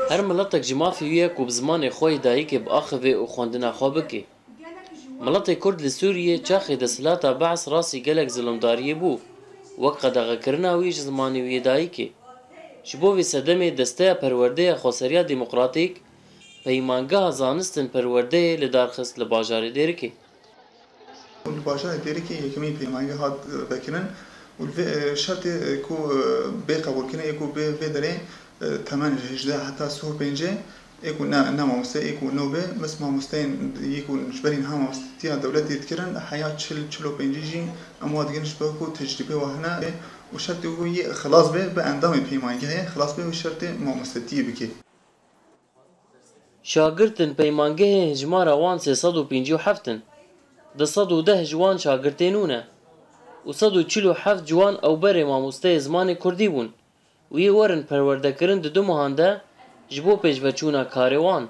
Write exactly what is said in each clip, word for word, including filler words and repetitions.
Her miletek ji mafê wî ye ku bi zimanê xwe yê dayikê biaxive û xwendina xwe bike. Miletê Kurd li Sûriyê çaxê desthilata Be's rastî gelek zilimdariyê bû. Wek qedexekirina wî ji zimanê wî yê dayikê. Ji bo vê sedemê Desteya Perwerdeya Xweseriya Demokratîk peymangeha zanistin perwerdeyê li dar xist li bajarê Dêrikê. Li bajarê Dêrikê yekemîn peymangeh hat vekirin û li vê, e, şertê, e, ku, e, bê qebûlkirinê yê ku bê vê derê, e, temen ji hejdeh heta sih û pêncê, ê ku ne, ne mamoste, ê ku nû be, mis mamosteyên yê ku ji berî niha mamostetiya dewletê dikirin, heya çil, çil û pêncî jî em wa digirin ji ber ku tecrîbê wa hene û şertê ku yê xilas be, be endamê peymangehê, xilas be wê şertê mamostetiyê bike. Şagirtên peymangehê hijmara wan sê sed û pêncî û heft in. Du sed û deh ji wan şagirtê nû ne û sed û çil û heft ji wan ew berê mamosteyê zimanê kurdî bûn û yê werin perwerdekirin di du mehan de ji bo pêşveçûna karê wan.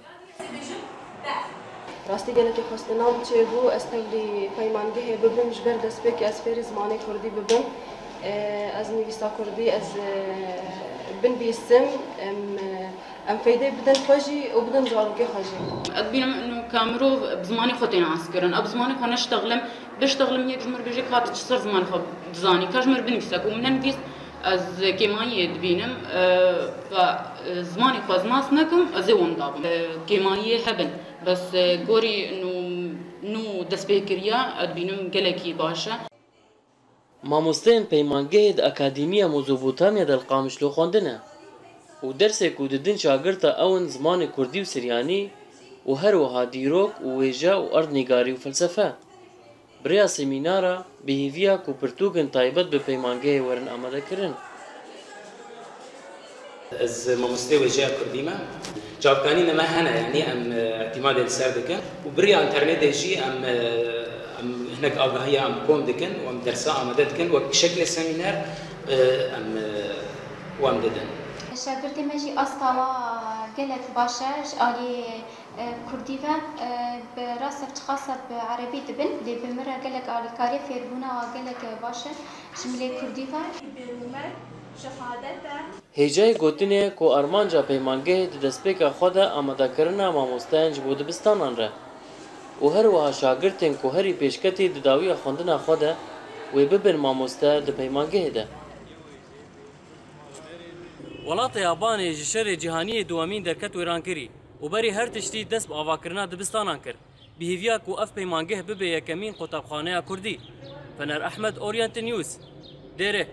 Rastî gelekî xwestinan çêbû ez tevlî peymangehê bibim, ji ber destpêkê ez fêrî zimanê kurdî bibim. Ez nivîsa kurdî ez binivîsim, em, em feydê bidin xwe jî û bidin zarokê xwe jî. Ez dibînim ino ka mirov bi zimanê xwe têne askirin. Ez bi zimanê xwe neştexlim, biştexlim yek ji mir bêje ka tu çi ser zimanê xwe dizanî, ka ji mir binivîse ku min nenivîst. Ez kêmayiyê dibînim, e, ve, e, zimanê xwe ez nas nekim, ez ê wenda bim. E, kêmayiyê hebin, bes, e, gorî nû, nû destpêkiriya, ez dibînim gelekî baş e. Mamosteyên peymangehê di Akademiya Mezopotamya de li Qamişlo xwendine û dersê ku didin şagirta ew in zimanê kurdî û siryanî û her wiha dîrok û wêje û erdnîgarî û felsefe. Bi rêya semînara bi hêviya ku pirtûkên taybet bi peymangehê werin amadekirin. Ez mamosteyê wêjeya kurdî me. Çavkanînê me hene, yanî em, e, îtîmadê li ser dikin û bi rêya înternetê jî em, e, em hinek agahiya em kom dikin û em dersa amade dikin wek şeklê semîner, e, em, e, wan didin. Şagirtê me jî asta wa gelek baş e ji alî Kurdî ve, bi rast ev çiqasa bi erebî dibin, lê bi min re gelek alîkarî, fêrbûna wa gelek baş e ji milê kurdî ve. Hêjayî gotinê ye ku armanca peymangehê di destpêka xwe de amadekirina mamosteyan ji bo dibistanan re û her wiha şagirtên ku herî pêşketî di dawiya xwendina xwe de wê bibin mamoste di peymangehê de. Welatê Yabanê ji şerê cîhanî yê duwemîn derket wêrankirî û berî her tiştî dest bi avakirina dibistanan kir, bi hêviya ku ev peymangeh bibe yekemîn qutabxaneya kurdî. Fener Ehmed, Orient News, Dêrek.